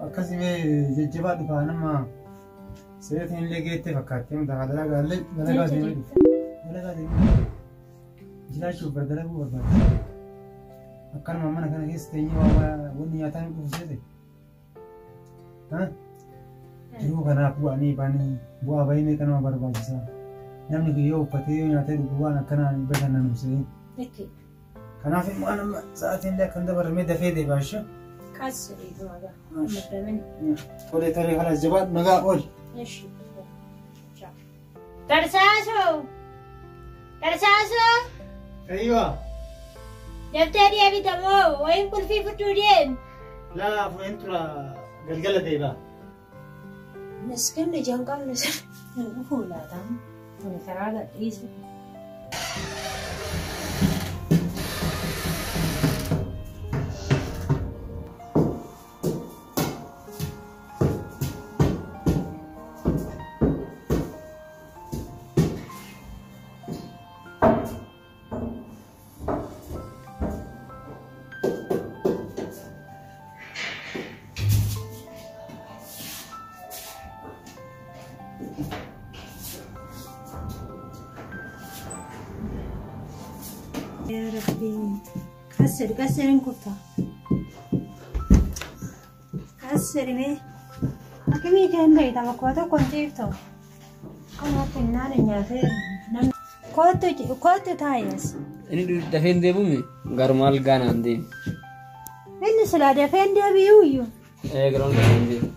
Akkasii mee jajjabaa dhufaa nama seetiin illee geettee fakkaattee mutaa dalagaa illee dalagaa deemee dhufu. Dalagaa deemee jiraachuuf bar dalaguu barbaachisa. Akkanuma mana kana keessa teenyee waa wanni nyaataa nu dhufu seete. Jiruu kanaaf bu'anii banii bu'aa bahii meeqa nama barbaachisa. Namni kun yoo uffatee yoo nyaatee dhugu waan akkanaan bashannanu see. Kanaaf immoo amma sa'aatiin illee akkan dabarramee dafee deebi'a ishee. Qas jedhee dhumaa madamin. Tolee tolee kanas jabaadhu nagaa ooli. Eshi. Tarsaasoo! Tarsaasoo! Eeyyiwa. Daftee deebita moo wayin qulfii fudhuu deemi? Laa fureen tura galgala deebi'a. Miskinni ijaan qabne sana hin dhufuu laata? Ani karaa gadhiise. Yaa Rabbi. Qas jedhi qas jedhin kuttaa. Qas jedhi mee. Akkamii isheen beekta bakkuma tokko hin ciiftu. Kanatti naan nyaatee namni. Kootu kootu taa'es. Inni dafee hin deebi'ume garuma algaa naan deemi. Inni silaa dafee hin deebi'u iyyuu. Ee garuma algaa naan deemi.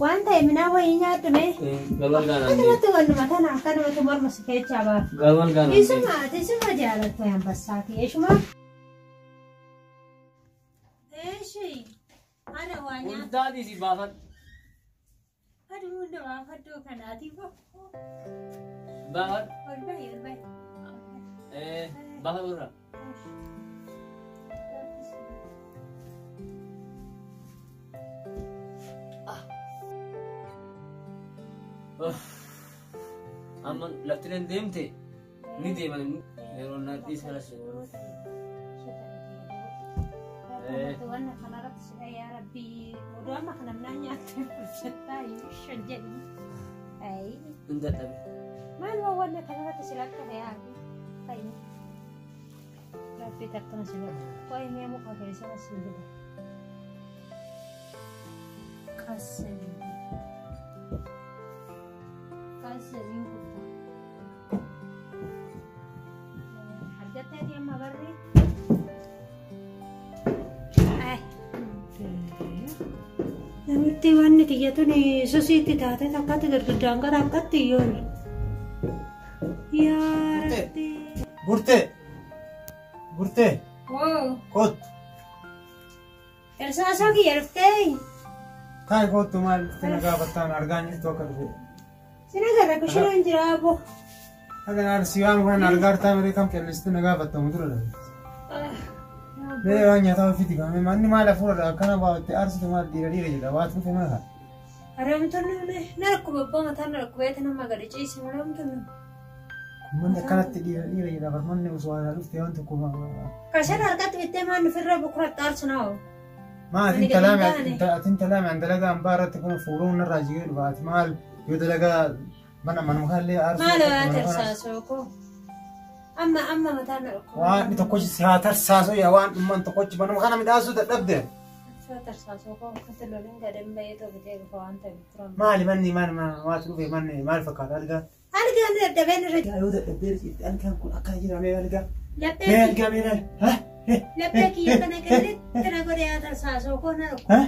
Waan ta'e minaa wayii nyaadhu mee. Garuma algaa naan deemi. Akkanumatti wannuma tana akkanumatti morma si keessaa baaf. Garuma algaa naan deemi. Isuma ati isuma jaalattu ambassaa kee ishuma. Eeshi. Ana waa nyaata. Hundaa dhiisii baafadhu. Aduu hunda baafadhoo kanaatiif. Baafadhu. Ol bahi ol bahi. Ee baafadhu irraa. Amma lafti deemte ni deeman yeroo na dhiisi kanas. Wanna kanarratti sila yaa Rabbi oduu amma kana minaan nyaattee hojjettaa shan jedhi. Hin dadhabe. Maal waan wanna kanarratti sila akka yaa Rabbi. Rabbi takkana sila. Waa'ee mi'a muka keessa si fida. Qasanii. Qasanii kuttaa. Argattee amma barri. Namitti wanni xiyya tuni susiitti taate takkatti girgiddaan gara akkatti yoon. Yaa Rabbi. Burtee. Burtee. Woo. Kottu. Tarsaasoo kiyya dhuftee. Taa'e kottu maal itti na gaafattaan argaa jirtu akka dhufe. Sina garra kushinaan jira abbo. Haga naan si waan kan argaa jirtaa malee kam qilleessitu na gaafattamu dura dha. Mee waan nyaataa ofiitti qabame manni maal hafuuradha akkana baa'atte aarsitu maal dhiira dhiira jedha waatu dhufe mana kana. Haramtuun na rakkuba abbaa mataan na rakkubeeti nama gadi ciise haramtuun. Manni akkanatti dhiira dhiira jedha bar manni osoo alaa dhufte waan tokko Kashan harkatti bittee maan ofirra bukura xaarsu naa oo. Maa atin Manni gadi talaame hin taane. atin talaame an dalagaa ambaa irratti kun fuuluun narraa jigee dhufa ati maal yoo dalagaa mana manuma kanallee aarsuu Maal waa mana kana- tarsaasoo koo. Amma amma mataan na rakkuba. Waan tokkochi si haa tarsaasoo yaa waan dhumman tokkochi manuma kana midhaasuu dadhabde. Saa tarsaasoo koo akkatti loliin gadeen ba'ee too bitee dhufa waan ta'eef turan. Maali manni maal waatu dhufe manni maal fakkaata algaa? Algaan dadhabeen irra Yaa yoo dadhabdee jirti algaan kun akkana jira mee algaa? Mee laphee algaa mee laal? Ha? laphee kiyya kana qilleensi na godhe yaa tarsaasoo koo na rakkuba. Ha?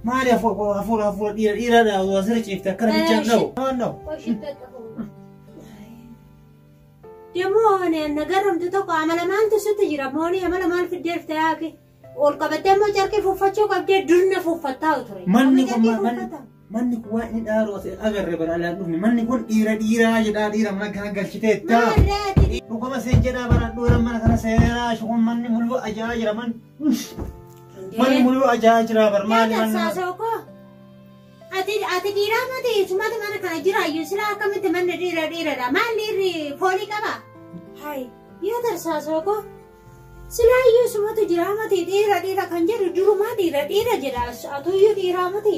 Maali hafuura hafuura dhiira dhiiraadha asirra ciifte akkana bichaan dha'u. Waan dha'u. Demoo nagaramtu tokko amala maaltu sitti jira moonii amala maal fiddee dhuftee haake ol qabattee immoo carqii fuuffachuu qabdee durna fuuffattaa ture. Manni kun Amma carqii fuuffataa? manni kun waan inni dhaaru as agarre bara alaan dhufne manni kun dhiira dhiiraa jedhaa dhiira mana kana galchiteetta. Maallee ati Dhuguma seen jedhaa bara dhoora mana kana seenaa shukuun manni mul'u ajaa'aa jira manni. Manni mul'u ajaa'aa jira bar maali manni. Tarsaasoo koo ati ati dhiiraa mati sumatu mana kana jiraayyuu silaa akkamitti manni dhiira dhiiradha maal dhiirri foolii qaba? Hai yoo tarsaasoo koo Silaayyuu sumatu jira mati dhiira dhiira kan jedhu durumaa dhiira dhiira jedha atuyyuu dhiiraa mati.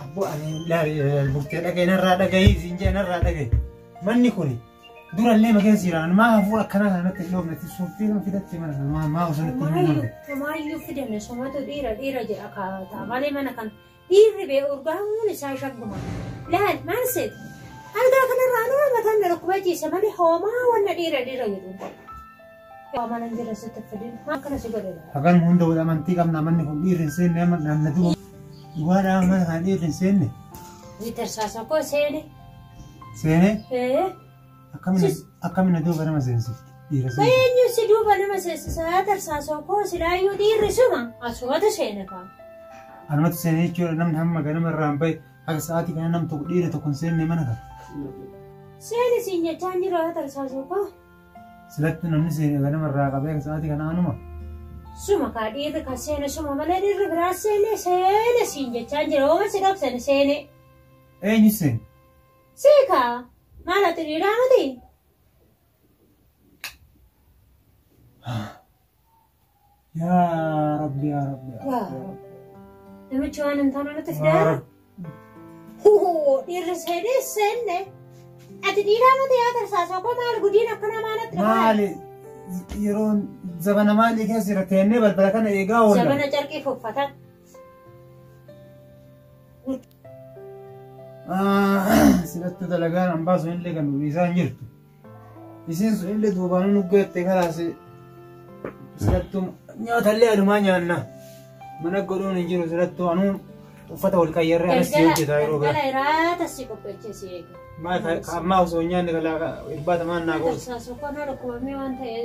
Abbo ani laali buktee dhagaye narraa dhagaye siin jee narraa dhagaye. Manni kuni durallee ma keessa jira maa hafuura akkanaa kanatti hin dhoofne suuffii kan fidatte mana kana maa maa osoo natti hin himne. Homaayyuu fidame sumatu dhiira dhiira jedha kaa'ata malee mana kana dhiirri bee urgaamuun isaa shagguma. Laal maal seeti? Algaa kanarraa numa mataan na dhukkubaa ciisa malee homaa wanna dhiira dhiira jedhu. Yaa mana hin jira sitti fidin maal kana si godhe laata? Hagan hunda wal amantii qabna manni kun dhiirri hin seenne amma naanna duuba. Dhugaadhaa mana kana dhiirri hin seenne. Witarsaasa koo seene. Seenee Ee. akkamiin duuba nama seensifti dhiira seensifti. Eenyu si duuba nama seensisa tarsaasoo koo silaayyuu dhiirri suma asumatu seene kaa. Anumatti seenee jechuudha namni hamma ganama irraan bahe haga sa'aatii kana nam tokko dhiira tokko hin seenne mana kana. Seeni siin jechaa hin jiru haa tarsaasoo koo. Silatti namni seene ganama irraa qabee haga sa'aatii kana anuma. Suma kaa dhiirri kan seene suma malee dhiirri biraa seene seene siin jechaa hin jiru ooma si dhoksani seene. Eenyu seene? Sii kaa maal ati dhiiraa miti? Yaa Rabbi yaa Rabbi yaa Rabbi. Namichi waan hin taane nutti Yaa fidaa. Rabbi. Hoo dhiirri seene seenne. Ati dhiiraa miti yaa tarsaasoo koo maal gudiin akkana maalatti dhufaa? Maali yeroo zabana maalii keessa jira teennee balbala kana eegaa oolla. Zabana carqii uffatan. Silattu dalagaan hambaa sun illee kan dhiisaa hin jirtu. Isiin sun illee duubaan nu geette kalaas silattu nyaatallee adumaa nyaanna. Mana godhuun hin jiru silattu anuu uffata wal qayyarree anas si hojjeta yeroo Galgala gara. iraata si qopheessee si eega. Maal ammaa osoo hin nyaanne kalaa irbaata maal naa qoota. Tarsaasoo koo na dhukkubamee waan ta'e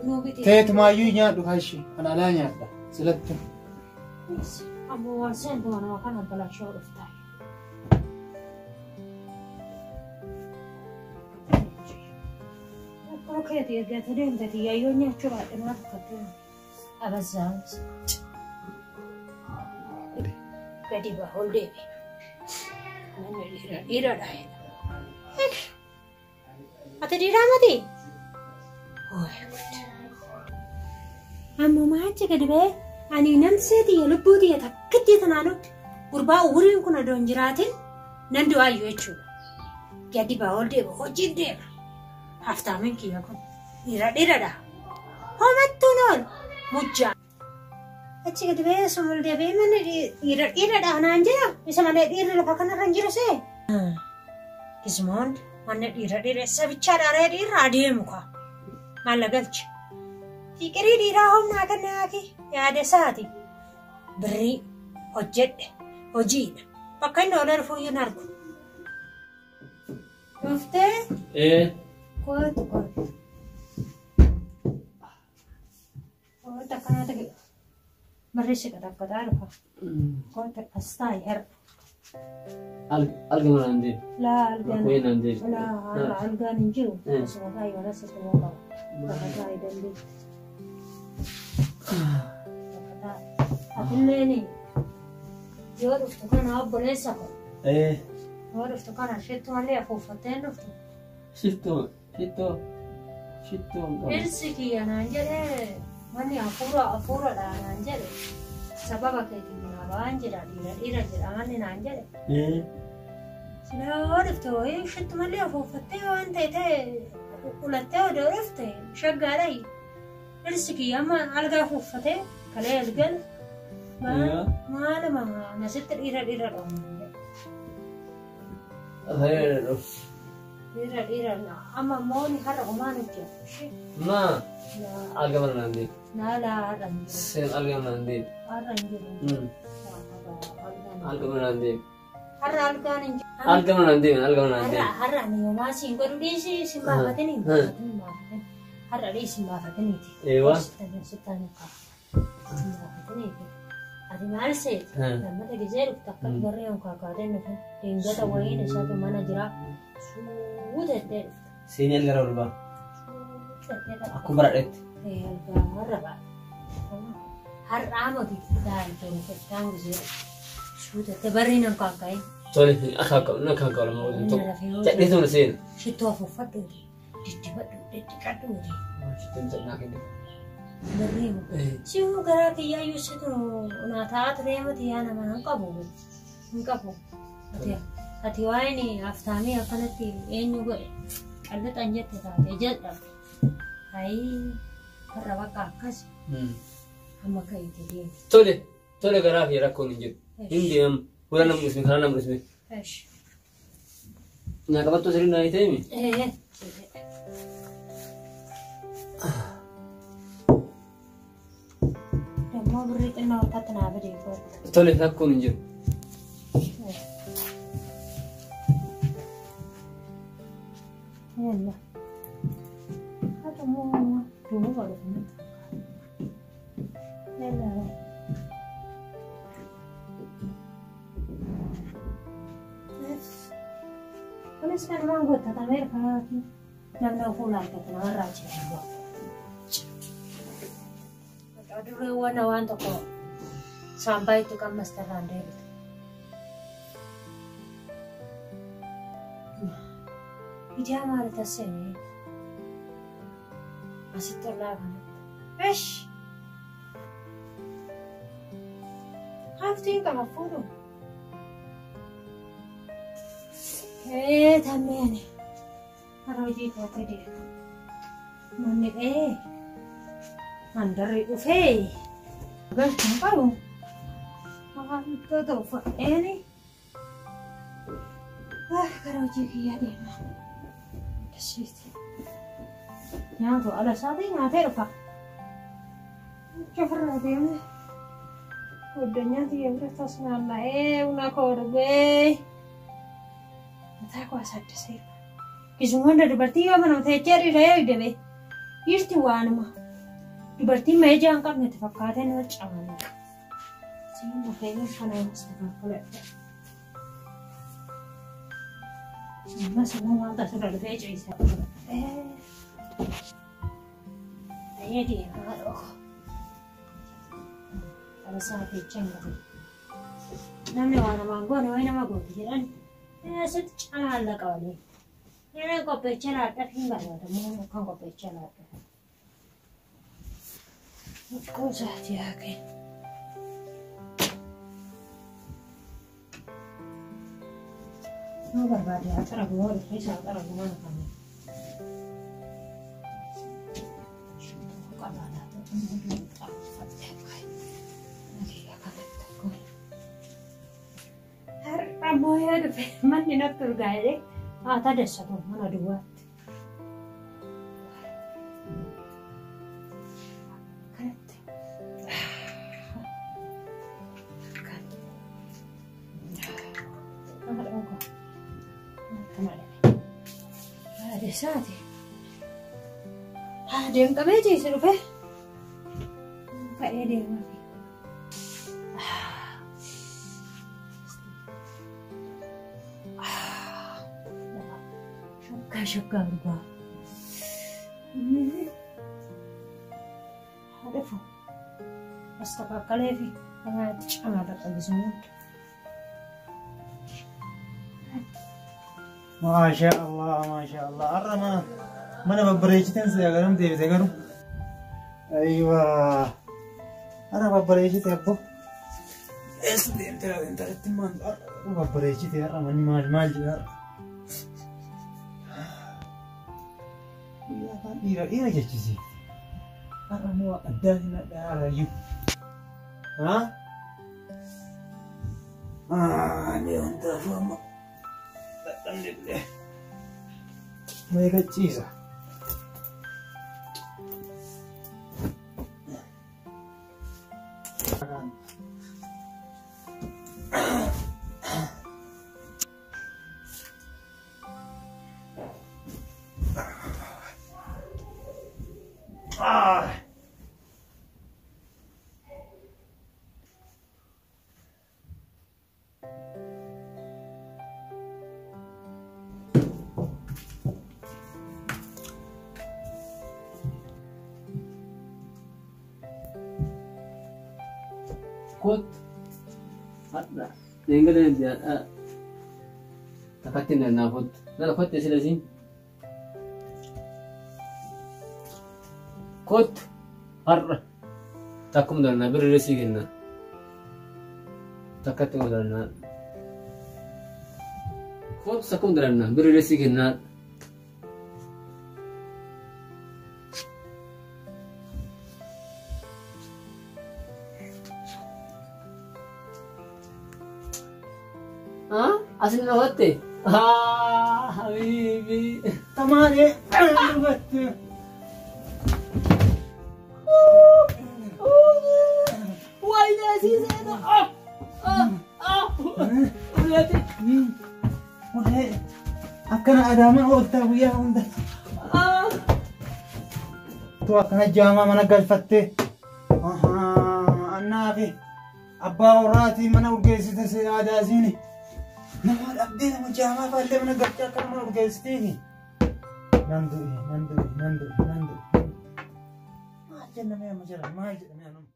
nuu biti. Teetumaayyuu nyaadhu kaashi kan alaa nyaadha silattu. Ammoo waan seentu manuma kana balashoo dhuftaa. Rakkoo keeti erga deemte xiyyayyoo nyaachuu baadhe maal fakkaatee abazaawus. Gadi baa ol deebi. Namni dhiira dhiiradha jedha. Ati dhiiraa miti? Amma maachi gadi ba'ee ani namsee tiyya lubbuu tiyya takkitti tanaan gurbaa umuriin kun odoo hin jiraatin nan du'aayyuu jechuudha. Gadi baa ol deema hojiin deema. Haftaamin kiyya kun dhiira dhiiradha. Homattuun oolu mujjaa. Achi gadi ba'ee osoo ol deebi'ee manni dhiira dhiiradha naan jedha. Isa malee dhiirri lafa kanarra hin jiru see. Kismoon manni dhiira dhiira isa bichaadha ree dhiirra adeemu kaa. Maalla galche. Fiqirii dhiiraa humnaa kennaaki yaada isaati. Birrii hojjedhe hojiidha. Bakka inni oolee dhufuyyuu hin argu. Dhuftee Ee. kootu kootu. Kootu akkanaa ta'e barreessi qaxaqqaxaa dhufa. Kootu as taa'i har'a. Alga mana hin deemu. Laa algaan Rakkoo hin deemu. laa har'a algaan hin jiru. Mm. Asuma taa'i waan asirra qaba. Lafa taa'i dandeetti. Lafa taa'i. Atilleen yoo dhuftu kana obboleessa koo. Ee. Yoo dhuftu kana shittu malee afuuffattee hin dhuftu. Shittoo shittoo shittoo hin qabu. Dhirsi kiyya naan jedhee manni hafuura hafuuradha naan jedhe sababa keetiin manaa ba'aan jedha dhiira dhiira jedha manni naan jedhe. Ee. Silaa yoo dhufte wayii shittu malee afuuffattee waan ta'e ta'e ulattee odoo dhufte shaggaadha. Dhirsi kiyya amma algaa afuuffatee kalee algal maaluma nasitti dhiira dhiira dha. Afaan dhufu. Dhiira dhiira amma immoo ni har'a homaan hojjetu. Maa Laa alga mana hin deemu. laa har'a hin jiru. Seen alga mana hin deemu. Har'a hin jiru. Alga mana hin deemu. Har'a algaan hin jiru. Alga mana hin deemu. Alga mana hin Har'a deemu. har'a ani yomaa siin godhu dhiisi siin baafatanii baafatanii baafatanii har'a dhiisi hin baafataniiti. Eewwa. Sittaan kaa hin baafataniiti. Ati maal seeti? Lammata gizee dhuftu akka dubarri yookaan kaatee nuti dingata wayiin isaatu mana jira suuta ittee dhufta. Seenii alga irra ol ba'a. Suuta ittee dhufta. Akkuma baradhetti. Algaa har'a ba'a. Har'aa mati daa'imtoonni fettaan gizee dhuftu. Suuta ittee barri nan kaaka'e. Tole akka akka akka akka lama waliin tokko. Cadhee tole seena. Shittoo afuuffadhuuti. Diddibadhu, diddiqadhuuti. Shittoon cadhaa kennu. Birrii moo? Si'uu garaa kiyyaayyuu situ naa ta'aa turee miti yaa nama hin qabu. Hin qabu. Ati ati waa'een haftaamii akkanatti eenyu godhe qallixan jette taate jal'abde. Ayii har'a bakka akkas amma ka'iite deemi. Tole tole garaa fi rakkoon hin jiru. Hin deemamu. Fuula nama dhusme karaa nama dhusme. Esh. Naa qabattoo sirrii naa hiiteemi. Ee. Dammoo birrii xinnoo harkatti naa fidee kootu. Tole rakkoon hin jiru. Yalla. Haadha moo duuba dhufne. Yalla. Kunis kanumaan guuttatameera karaa namni fuula argate namarraa jira. Dureewwan waan tokko saampaa itti qammastarraan deebitu. Ijaa maali tasseenee? Asitti ollaa kanatti. Esh! Haftiin qaba fuudhu. Ee tammeen hara hojii kootti deema. Manni dhee mandarri dhufee galchuun qabu. Wantoota uffadheeni gara hojii kiyyaa deema. Akkasiiti. Nyaatu ala isaatii nyaatee dhufa. Ofirraa deemne. Goddanyaa tiyya bira tas naanna'ee buna koo dhugee. Mataa koo asaddasee. Isuma hunda dubartii yoo mana teechee dhiira yoo idebe. Dhiirti waanuma. Dubartiin meejaa hin qabne itti fakkaatee nama caban. Siima fe'ee kana mastakaakkaladha. Ammas immoo wanta asirra dhufee ciisa. Baay'ee deemaa dhoko. Qalasaa fiichan gahu. Namni waa namaan goone wayi nama gooti jedhan asitti camaallaqa waliin. Nama qopheecha laadhaaf hin barbaadamu kan qopheecha laadhaaf. Rakkoo isaati yaaqee. Nama barbaade haa xaragu yoo dhufe isaa xaragu mana kana. Har'a immoo yoo dhufe manni natti urgaa'ee haa tadessatu mana duwwaatti. Kanatti. Haadha isaati. Haadha qabee ciise dhufe. Ka'ee deemaa fi. Shakkaa shakkaa dhugaa. Haadha fu. Astakaakkalee fi kanaatti camaa dhaqqabisuun. Maasha Allah, maasha Allah. Har'a mana mana babbareechiteen si garam deebite garuu. Aywa. Har'a babbareechite abbo. Eessa deemte laata intalatti maal har'a babbareechite har'a manni maal maal jedha har'a. Guyyaa kaan dhiira dhiira jechisiifte. Har'a immoo addaa hin addaa iyyuu. Haa? Ni hundaafuu amma. Dadhabne meeqa ciisa. Ah! Kottu. Hadha. Eegala hadha. Takkatti naa kottu. Lala kottu sila siin. Kottu. Har'a takkuma dalnaa birrii sii kenna. Takkatti kuma dalnaa. Kootu takkuma dalnaa birrii sii kennaa. Asin dhawatte? Haa habiibi. Tamaaree dhugatte. Wayna siisee ah ah ah. Uleeti. Warree akkana adaamaa ooltaa guyyaa hunda. Ah. Tu akkana jaamaa mana galfattee. Annaa fi abbaa warraatii mana urgeessite si aadaasiini. Nama dhabdee nama jaamaa faallee mana galchee akkana mana urgeessiteefi. Nan du'e nan du'e nan du'e nan du'e. Maal jenna mee amma jira maal jedhame anuma.